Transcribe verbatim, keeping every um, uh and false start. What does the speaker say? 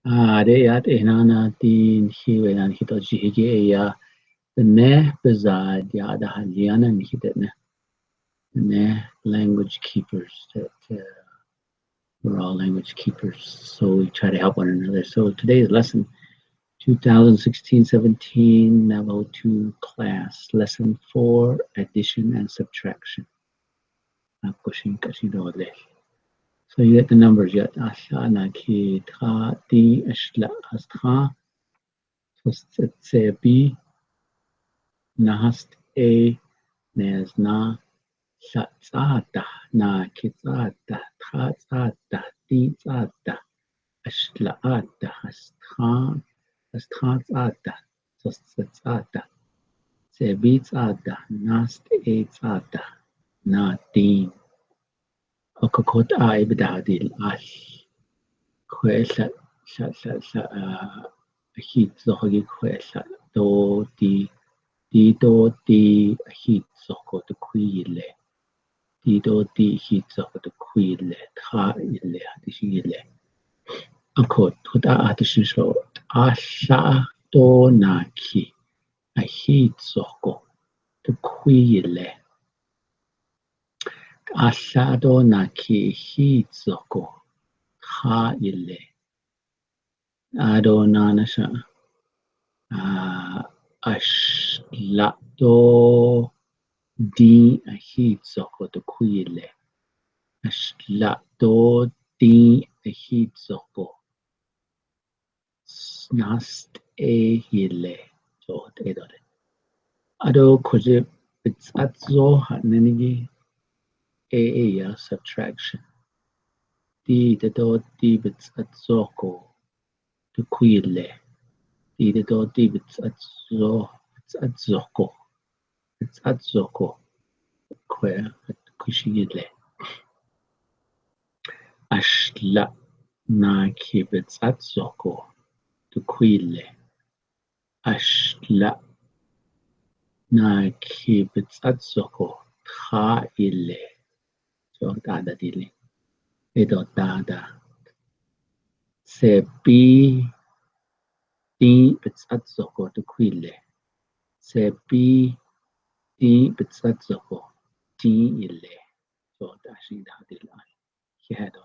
Ah, de ya te na na tin hi we nan hi to ji hi ge ya. Te ne pe za ya da ha lian nan hi te ne. Te ne language keepers. Te, te, we're all language keepers, so we try to help one another. So today's lesson, two thousand sixteen seventeen, Navajo two class, lesson four, addition and subtraction. Ap ko sing ka sing do le. So you get the numbers yet. A hla na khi tha ti a shla has tha. Tos tse bi na hast e nes na hla tsa ta na khi tsa ta tha tsa ta ti tsa ta a shla a ta has tha has tha tsa ta. Tos tse tsa ta. Tse bi tsa ta na st e tsa ta na tin. Ok, kot a i bida dil a. Khwe hla hla hla hla a hi zok gi khwe hla do ti ti do ti a hi zok ko tu khui le. Ti do ti hi zok ko tu khui le tha i le a ti shi le. Ok, kot a a ti shi so a hla do na khi a hi zok ko tu khui le. A hla do na khi hi zok ko tha i le. A do na na sha. A, a shla do di a hi zok ko tu khui le. A shla do di a hi zok ko. Nas e hi le. So te do le. A do ko je bits at zo ha ne ni gi. E e ya subtraction. Ti te do ti bits at zo ko tu khui le. Ti te do ti bits at zo bits at zo ko. Bits at zo ko. Khwe khui shi le. A shla na khi bits at zo ko tu khui le. A shla na khi bits at zo ko tha i le. So ta da di le. E do ta da. Tse bi ti bits at zo ko tu khui le. Tse bi ti bits at zo ko ti i le. So ta shi da di le. Hi ha do